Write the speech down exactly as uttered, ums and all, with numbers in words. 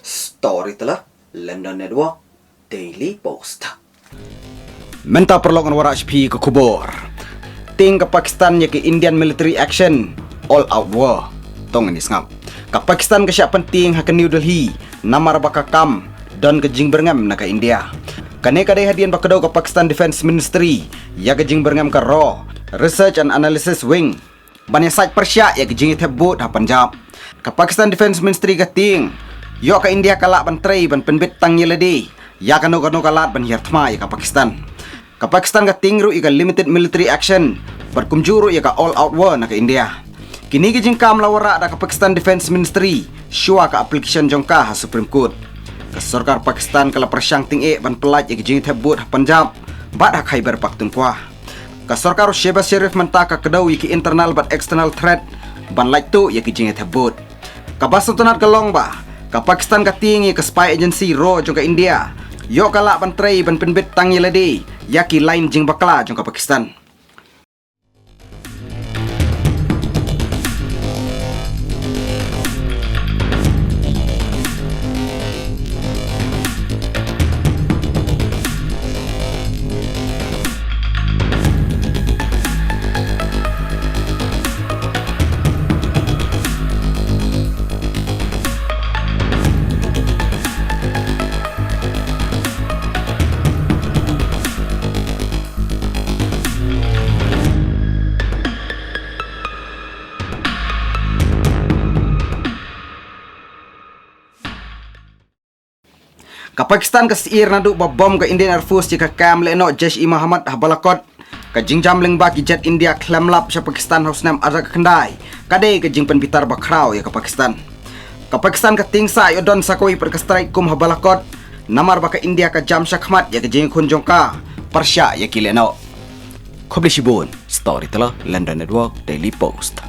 Storyteller, London Network, Daily Post. Mynta paralok ngan wallam ïa phi ka khubor. Tieng ka Pakistan ïa ka Indian military action, all out war. To ngin ïa sngap. Ka Pakistan ka shah pyntieng ha ka New Delhi, namar ba ka kam don ka jingbyrngem na ka India. Kane ka dei hadien ba ka dei ka Pakistan Defense Ministry ïa ka jingbyrngem ka RAW, Research and Analysis Wing, ban ïa sait pyrshah ïa ka jingïathep vote ha Punjab. Ka Pakistan Defense Ministry ka tieng, ïoh ka India ka lah ban trei ban pynbit tang ïa lade ïa kano kano ka lad ban hiar thma ïa ka Pakistan. Ka Pakistan ka tieng ruh ïa ka limited military action bad kumjuh ruh ïa ka all out war na ka India. Kine ki jingkam la wallam da ka Pakistan Defense Ministry shuwa ka application jong ka ha Supreme Court. Ka sorkar Pakistan ka la pyrshang tieng eh ban pyllait ïa ka jingïathep vote ha Punjab bad ha Khyber Pakhtunkhwa. Ka sorkar u Shehbaz Sharif mynta ka kdew ïa ki internal bad external threat ban lait tuh ïa ki jingïathep vote. Kaba sngewtynnat ka long ba ka Pakistan ka tieng ïa ka spy agency RAW jong ka India, ïoh ka lah ban trei ban pynbit tang ïa lade ïa ki line jingbakla jong ka Pakistan. Ka Pakistan ka syier naduh ba bom ka Indian Air Force ïa ka kam lehnoh Jaish-e-Mohammed ha Balakot. Ka jingjam lyngba ki jet India khlem lap sha Pakistan ha u snem arhajar khyndai ka dei ka jingpynbitar bakhraw ïa ka Pakistan. Ka Pakistan ka tieng sa ïoh don sa kawei pat ka strike kum ha Balakot, namar ba ka India ka jam shakhmat ïa ka jingïakhun jong ka pyrshah ïa ki lehnoh. Khublei shibun. Storyteller, London Network, Daily Post.